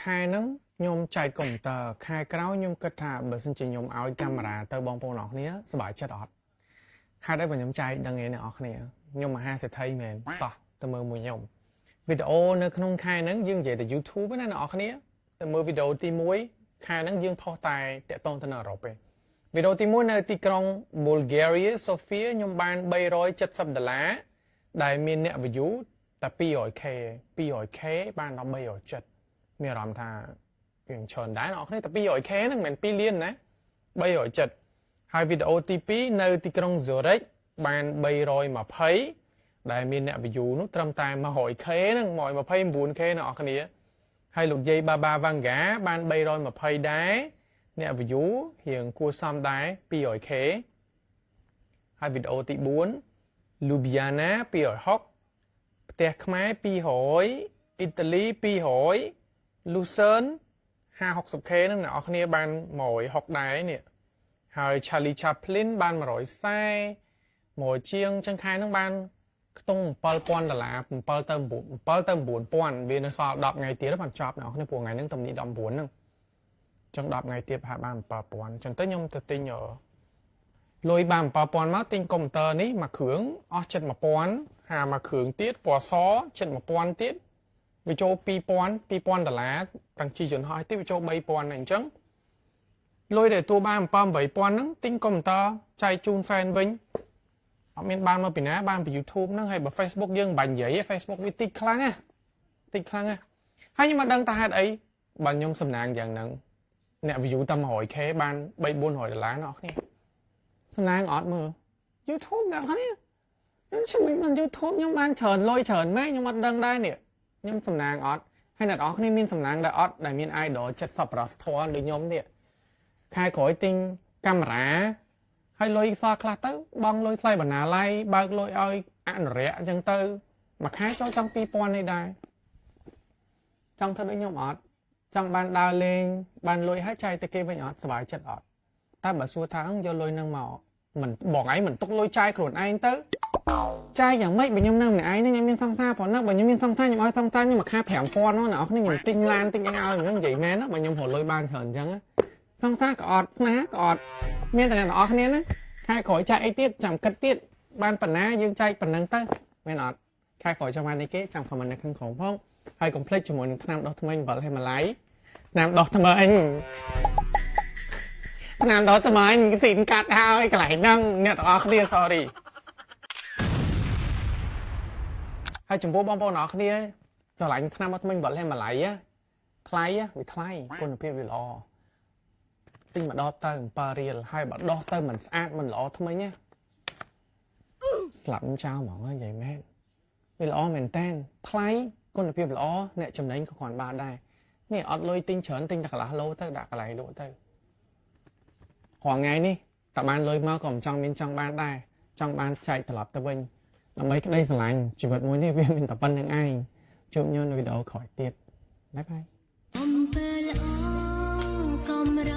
ខែហ្នឹងខ្ញុំចែកកុំព្យូទ័រខែក្រោយខ្ញុំគិតថាបើសិនជាខ្ញុំឲ្យកាមេរ៉ាទៅបងប្អូនអរគ្នាសប្បាយចិត្តអត់ហេតុអីបើខ្ញុំចែកដឹងឯអ្នកនរគ្នាខ្ញុំមហាសេដ្ឋីមែនតោះទៅមើលមួយខ្ញុំវីដេអូនៅក្នុងខែហ្នឹងយើងនិយាយតែ YouTube ណាអ្នកនរគ្នាទៅមើលវីដេអូទី1ខែហ្នឹងយើងផុសតែតាក់ទងទៅនឹងអឺរ៉ុបទេវីដេអូទី1នៅទីក្រុង Bulgaria Sofia ខ្ញុំបាន370ដុល្លារដែលមានអ្នក view តែ 200K 200K បានដល់370មានអារម្មណ៍ថាវាច្រើនដែរអ្នកនរគ្នាតែ 200K ហ្នឹងមិនមែន2លានណា370ហើយវីដេអូទី2នៅទីក្រុង Zurich បាន320ដែលមានអ្នក view នោះត្រឹមតែ 100K ហ្នឹង 129K អ្នកនរគ្នាហើយលោកយាយបាបាវ៉ាងហ្គាបាន320ដែរអ្នក view រៀងគួរសមដែរ 200K ហើយវីដេអូទី4 Ljubljana 260ផ្ទះខ្មែរ200អ៊ីតាលី200 Lucerne 50 60K ហ្នឹងអ្នកនរគ្នាបាន160ដែរនេះហើយ Charlie Chaplin បាន140 1ជាងចឹងខែហ្នឹងបានខ្ទង់7000ដុល្លារ7ទៅ9 7ទៅ9000វានៅសល់10ថ្ងៃទៀតបានចប់អ្នកនរគ្នាព្រោះថ្ងៃហ្នឹងតំនេះ19ហ្នឹងចឹង10ថ្ងៃទៀតប្រហែលបាន7000ចឹងទៅខ្ញុំទៅទិញលុយបាន7000មកទិញកុំព្យូទ័រនេះមួយគ្រឿងអស់ចិត្ត1000ហាមួយគ្រឿងទៀតពណ៌សចិត្ត1000ទៀតវាចូល2000 2000ដុល្លារទាំងជីយន្តហោះទៀតវាចូល3000អញ្ចឹងលុយដែលទទួលបាន7 8000ហ្នឹងទិញកុំព្យូទ័រចែកជូន fan វិញអត់មានបានមកពីណាបានពី YouTube ហ្នឹងហើយបើ Facebook យើងមិនបាញ់និយាយទេ Facebook វាតិចខ្លាំងណាតិចខ្លាំងណាហើយខ្ញុំមិនដឹងថាហេតុអីបើខ្ញុំសំណាងយ៉ាងហ្នឹងអ្នក view តែ 100K បាន3 400ដុល្លារអ្នកគ្នាសំណាងអត់មើល YouTube អ្នកគ្នាខ្ញុំជួយមិន YouTube ខ្ញុំបានច្រើនលុយច្រើនមែនខ្ញុំអត់ដឹងដែរនេះខ្ញុំសំណាងអត់ហើយអ្នកនរគ្នាមានសំណាងដែរអត់ដែលមាន idol ចិត្តសប្បុរសធម៌ដូចខ្ញុំនេះខែក្រោយទិញកាមេរ៉ាហើយលុយសល់ខ្លះទៅបង់លុយថ្លៃបណ្ណាល័យបើកលុយឲ្យអនុរក្សអញ្ចឹងទៅមួយខែចូលចង់2000នេះដែរចង់ធ្វើដូចខ្ញុំអត់ចង់បានដើរលេងបានលុយហើយចែកទៅគេវិញអត់សុបាយចិត្តអត់តែបើសួរថាយកលុយនឹងមកមិនបងឯងមិនទុកលុយចាយខ្លួនឯងទៅចាយយ៉ាងម៉េចបើខ្ញុំនៅម្នាក់ឯងនេះខ្ញុំមានសង្សារប៉ុណ្ណឹងបើខ្ញុំមានសង្សារខ្ញុំឲ្យសង្សារខ្ញុំមួយខែ5000នោះអ្នកនរគ្នាខ្ញុំទិញឡានទិញអីឲ្យខ្ញុំនិយាយមែនណាបើខ្ញុំរកលុយបានច្រើនអញ្ចឹងសង្សារក៏អត់ស្នេហាក៏អត់មានតែអ្នកនរគ្នាណាខែក្រោយចាយអីទៀតចាំគិតទៀតបានប៉ុណ្ណាយើងចែកប៉ុណ្ណឹងទៅមែនអត់ខែក្រោយចង់បានអីគេចាំ comment នៅខាងក្រោមផងហើយកុំភ្លេចជាមួយនឹងថ្នាំដុសធ្មេញអំបិលហេម៉ាឡៃថ្នាំដុសធ្មេញថ្នាំដុសធ្មេញស៊ីនកាត់ហើយកន្លែងហ្នឹងអ្នកទាំងអស់គ្នា sorry ហើយចំពោះបងប្អូនទាំងអស់គ្នាស្រឡាញ់ថ្នាំដុសធ្មេញអំបិលហេម៉ាឡៃថ្លៃវាថ្លៃគុណភាពវាល្អទិញមកដបទៅ7រៀលហើយបើដោះទៅមិនស្អាតមិនល្អធ្មេញណាស្លាប់ចោលហ្មងនិយាយមែនវាល្អមែនតើថ្លៃគុណភាពល្អអ្នកចំណេញក៏គ្រាន់បានដែរនេះអត់លុយទិញច្រើនទិញតែកន្លះឡូទៅដាក់កន្លែងលក់ទៅរាល់ថ្ងៃនេះតើបានលុយមកក៏មិនចង់មានចង់បានដែរចង់បានចែកត្រឡប់ទៅវិញដើម្បីក្តីស្រឡាញ់ជីវិតមួយនេះវាមានតែប៉ុណ្្នឹងឯងជួបញនៅវីដេអូក្រោយទៀត bye bye. អំពើល្អកំរ